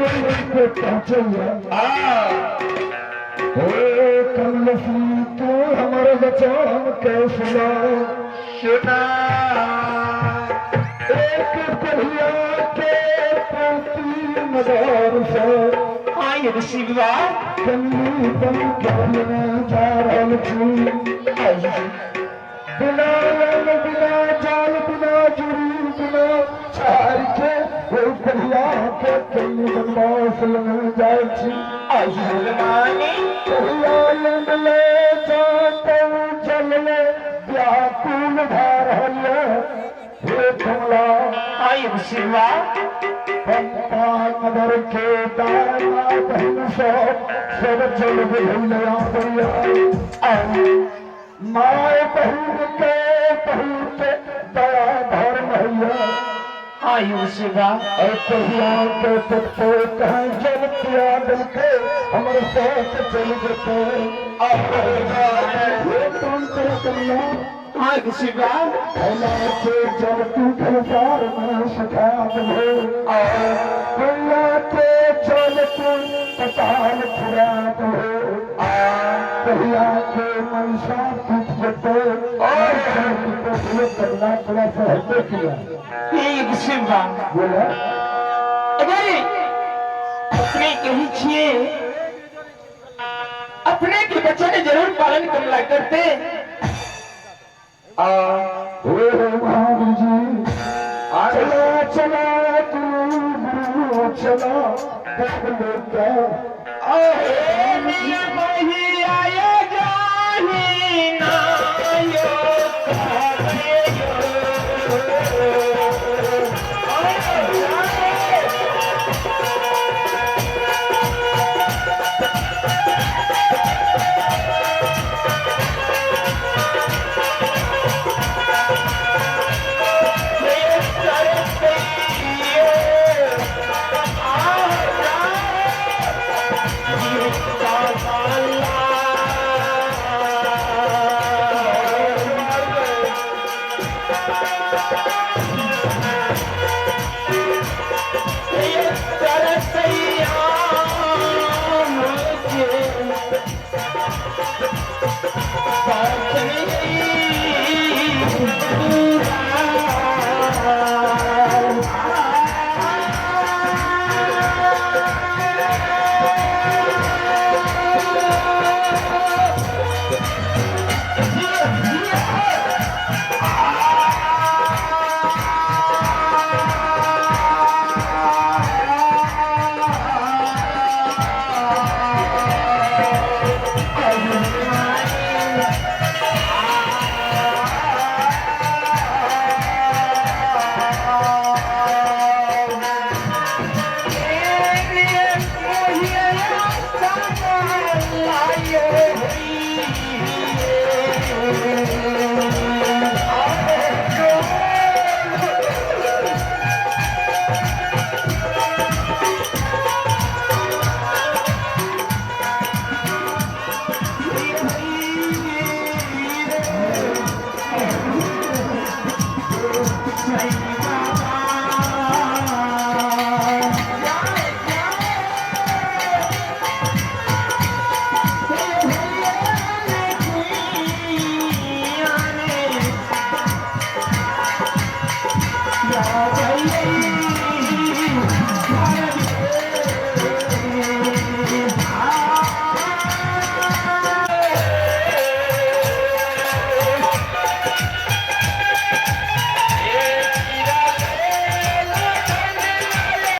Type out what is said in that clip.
के पहुँचैया। हे कमलसी, तू हमर वचन के सुना। सुना। एक कन्हैया के पोती नगर से। हाँ ये ऋषि बाबा। कन्नी बन के लेने जा रहल छी। बिना रंग, बिना जाल, बिना जुड़ी, बिना छार के ओहि कन्हैया के कन्नी बनवास लेने जाइ छी। मानी। कहिया लंग ले जातौ जल ले व्याकुल भऽ रहल हे कमला। हाँ ये ऋषि बाबा। पंपा नगर के दाय माय बहिन सब सब चल बुझैले परिया। My बहिन के बहुत दया धर्म हैया। हाँ ये ऋषि बाबा। और कहिया के देखते कहीं जल पिया देलके, हमर साथ चल जेते। हे काम करे कमला। हाँ ऋषि बाबा। फैला के जल तू घरसार में सुखा दे, कहिया के चल तू पताल फुरा दे, कहिया के मनसा टूट जेते और कमला थोड़ा सा हटे किया। ये ऋषि बाबा। बोला। अगर अपने कही छिए, अपने के वचन जरूर पालन कमला करते। ओ महावीर जी, चला चला तू गुरु चला, देख ले क्या। नियम ही आया जाही नायो